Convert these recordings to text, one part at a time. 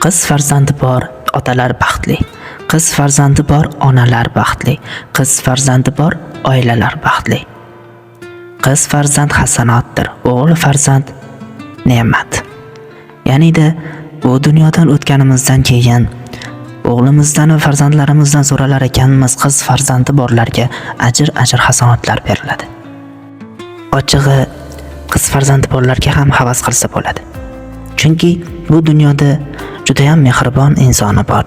Qiz farzandi bor otalar baxtli. Qiz farzandi bor onalar baxtli. Qiz farzandi bor oilalar baxtli. Qiz farzand hasanotdir, o'g'il farzand ne'mat. Ya'ni-da bu dunyodan o'tganimizdan keyin o'g'limizdan va farzandlarimizdan so'ralar ekanmiz, qiz farzandi borlarga ajr-ajr hasanotlar beriladi. Ochig'i, qiz farzandi borlarga ham havas qilsa bo'ladi. Chunki bu dunyoda juda ham mehribon insoni bor.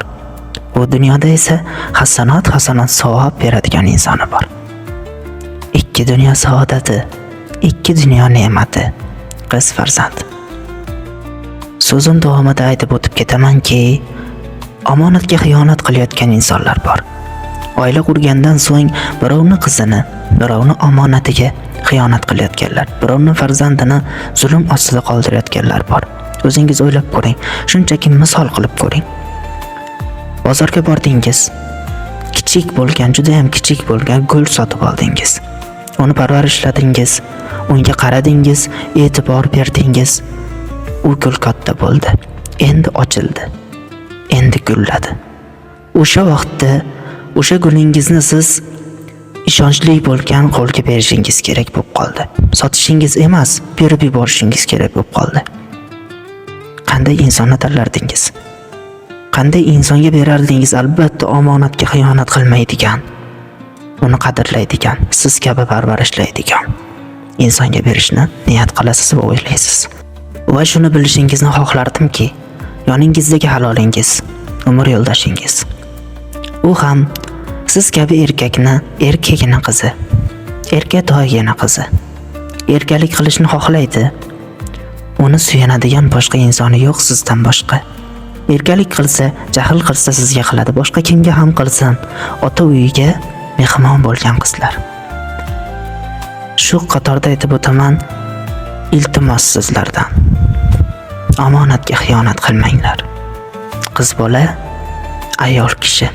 Bu dunyoda esa hasanot hasanot savob beradigan insoni bor. Ikki dunyo saodati, ikki dunyo ne'mati qiz farzand. So'zim davomida aytib o'tib ketamanki, omonatga xiyonat qilayotgan insonlar bor. Oila qurgandan so'ng birovni qizini, birovni omonatiga xiyonat qilayotganlar, birovni farzandini zulm ostida qoldirayotganlar bor. O'zingiz o'ylab ko'ring, shunchaki misol qilib ko'ring. Bozorga bordingiz. Kichik bo'lgan, juda ham kichik bo'lgan gul sotib oldingiz. Uni parvarishladingiz, unga qaradingiz, e'tibor berdingiz. U gul katta bo'ldi. Endi ochildi. Endi gulladi. O'sha vaqtda o'sha gulingizni siz ishonchli bo'lgan qo'lga berishingiz kerak bo'lib qoldi. Sotishingiz emas, berib yuborishingiz kerak bo'lib qoldi. Qanday insonni tanlardingiz? Qanday insonga berardingiz? Albatta omonatga xiyonat qilmaydigan, uni qadrlaydigan, siz kabi parvarishlaydigan insonga berishni niyat qilasiz va o'ylaysiz. Va shuni bilishingizni xohlardimki, yoningizdagi halolingiz, umr yo'ldoshingiz, u ham siz kabi erkakni erkagina qizi, erkatoygina qizi. Erkalik qilishni xohlaydi. Uni suyanadigan boshqa insoni yo'q sizdan boshqa. Erkalik qilsa, jahl qilsa sizga qiladi, boshqa kimga ham qilsin. Ota uyiga mehmon bo'lgan qizlar. Shu qatorda aytib o'taman, iltimos sizlardan. Omonatga xiyonat qilmanglar. Qiz bola ayol kishi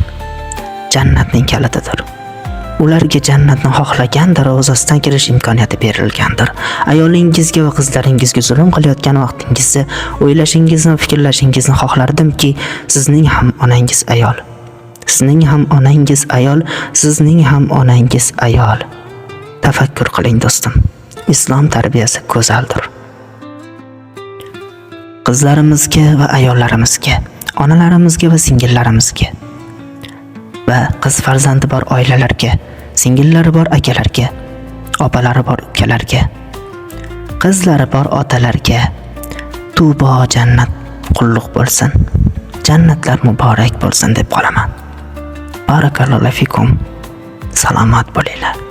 jannatning kalitidir. Ularga jannatni xohlagan darvozasidan kirish imkoniyati berilgandir. Ayolingizga va qizlaringizga zulm qilayotgan vaqtingizda o'ylashingizni va fikrlashingizni xohlardimki, sizning ham onangiz ayol. Sizning ham onangiz ayol, sizning ham onangiz ayol. Tafakkur qiling do'stim. Islom tarbiyasi go'zaldir. Qizlarimizga va ayollarimizga, onalarimizga va singillarimizga va qiz farzandi bor oilalarga, singillari bor akalarga, opalari bor ukalarga, qizlari bor otalarga tubo jannat qulluq bo'lsin. Jannatlar muborak bo'lsin deb qolaman. Barakallohu fikum. Salomat bo'linglar.